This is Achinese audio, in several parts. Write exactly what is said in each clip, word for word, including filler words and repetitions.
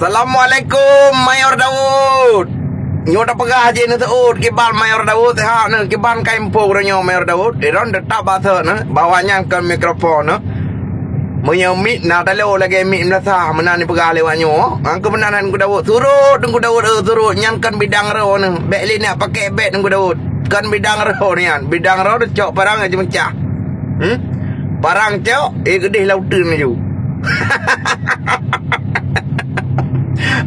Assalamualaikum, Mayor Daud. Nyoe tapeugah jih neuseuôt kiban Mayor Daud, sehat neuh, kiban ka info geutanyoe Mayor Daud. Droen teutap bak seuôt neuh, bahwa nyan kon mikrofon neuh. Meunyoe mic na talo lagèe mic meunasah meunan jipeugah lé awak nyoe. Angkeu meunan Teungku Daud. Surot Teungku Daud, eh, surot. Nyan kon bidang droe neuh. Bèk lé neuk paké bèk Teungku Daud. Kon bidang droe nyan. Bidang droe cok parang aja meucah. Hmm? Parang cok, eh, geudeh lauteun laju.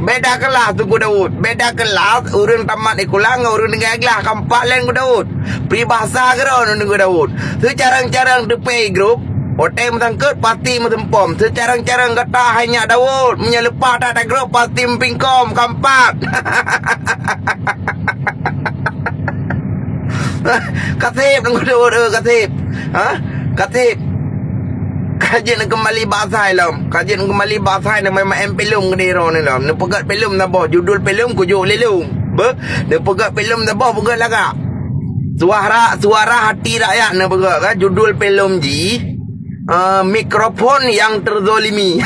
Beda kelas Teungku Daud. Beda kelas ureueng tamat sikula ngon ureueng tinggai glah, kampak laén Teungku Daud. Peribahasa keudroe Teungku Daud. Seucarang-carang teupée grup, watèe meusangkot pasti meuseumpom. Seucarang-carang gata hai nyak Daud, meunyoe leupah that that grup pasti meupingkom, kampak. Kaseb Teungku Daud, eh, kaseb. Ha? Kaseb. Ka jeuet neukeumbali bak asai lom. Ka jeuet neukeumbali bak asai, neumeumaén filem keudéh droeneuh lom. Neupeugöt filem saboh, judul filem Kujok Lilong. Beuh, neupeugöt filem saboh, peugöt lagak. Suara, Suara Hati Rakyat neupeugöt, kan? Judul filem jih, eh, Mikrofon Yang Terzolimi.